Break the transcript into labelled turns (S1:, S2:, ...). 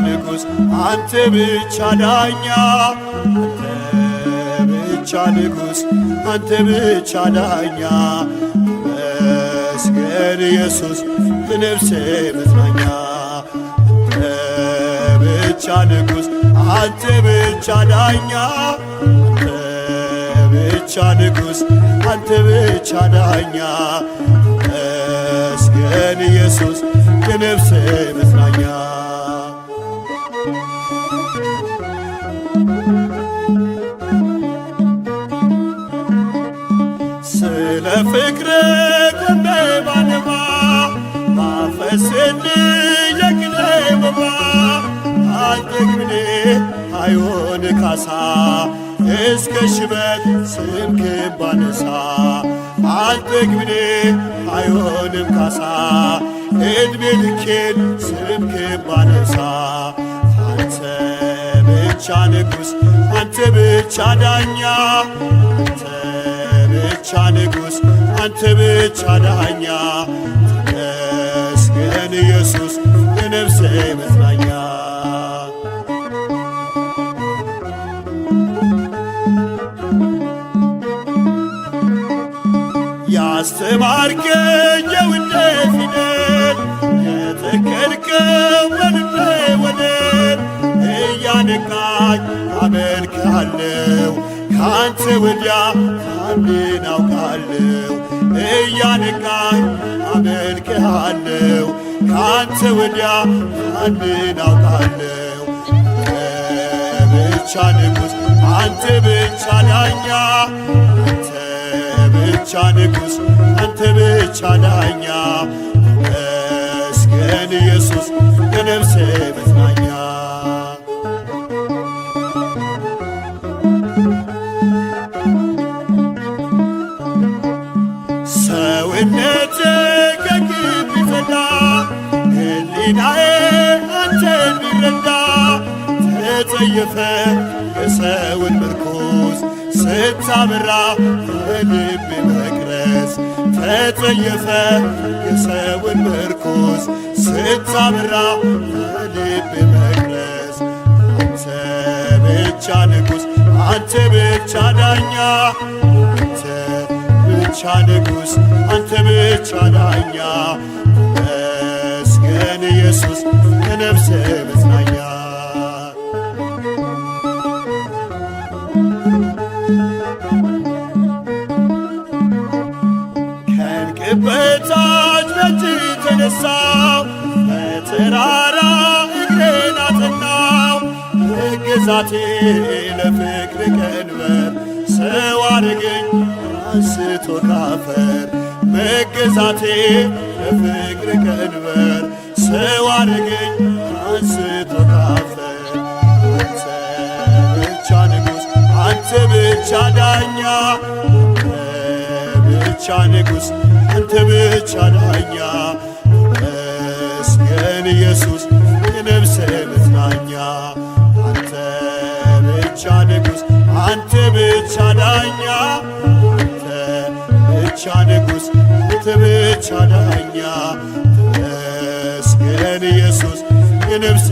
S1: ንጉሥ፣ አንተ ብቻ ዳኛ፣ አንተ ብቻ ንጉሥ፣ አንተ ብቻ ዳኛ። ተመስገን ኢየሱስ የነፍሴ መጽናኛ። አንተ ብቻ ንጉሥ፣ አንተ ብቻ ዳኛ፣ አንተ ብቻ ንጉሥ፣ አንተ ብቻ ዳኛ። ተመስገን ኢየሱስ የነፍሴ መጽናኛ። ስለ ፍቅር ቆሜ ባነባ፣ ባፈስል የቅኔ ወባ፣ አልጠግብኔ አይሆን ካሳ፣ እስከ ሽበት ስምህን ባነሳ። አልጠግብኔ አይሆንም ካሳ፣ ዕድሜ ልኬን ስምህን ባነሳ። አንተ ብቻ ንጉሥ፣ አንተ ብቻ ዳኛ፣ አንተ ብቻ ንጉሥ፣ አንተ ብቻ ዳኛ። ተመስገን ኢየሱስ የነፍሴ መጽናኛ። ያስተማርከኝ የውዴ ፊደል፣ የተከልከው በልቤ ወደል፣ እያነቃኝ አመልክሃለው፣ ካንተ ወዲያ ማንን አውቃለሁ? እያነቃኝ አመልክሃለው፣ ካንተ ወዲያ ማንን አውቃለሁ? አንተ ብቻ ንጉሥ፣ አንተ ብቻ ዳኛ፣ አንተ ብቻ ንጉሥ፣ አንተ ብቻ ዳኛ። ተመስገን ኢየሱስ የነፍሴ መጽናኛ። ሰውነቴ ከግብ ቢፈላ፣ ሕሊናዬ አንተን ቢረዳ፣ ተጸየፈ የሰውን ምርኩዝ፣ ስታበራ የልብ መቅረዝ። ተጸየፈ የሰውን ምርኩዝ፣ ስታበራ የልብ መቅረዝ። አንተ ብቻ ንጉሥ፣ አንተ ብቻ ዳኛ፣ አንተ ብቻ ንጉሥ፣ አንተ ብቻ ዳኛ። ተመስገን ኢየሱስ የነፍሴ መጽናኛ። ከእንቅብ በታች በእጅ ተነሳው፣ በተራራ እግሬን አጸናው። መገዛቴ ለፍቅር ቀንበር፣ ሰው አረገኝ አንስቶ ካፈር። መገዛቴ ለፍቅር ቀንበር፣ ሰው አረገኝ አንስቶ ካፈር። አንተ ብቻ ንጉሥ፣ አንተ ብቻ ዳኛ፣ አንተ ብቻ ንጉሥ፣ አንተ ብቻ ዳኛ። ተመስገን ኢየሱስ የነፍሴ መጽናኛ። አንተ ብቻ ንጉሥ፣ አንተ ብቻ ዳኛ፣ አንተ ብቻ ንጉሥ፣ አንተ ብቻ ዳኛ። ተመስገን ኢየሱስ የነፍሴ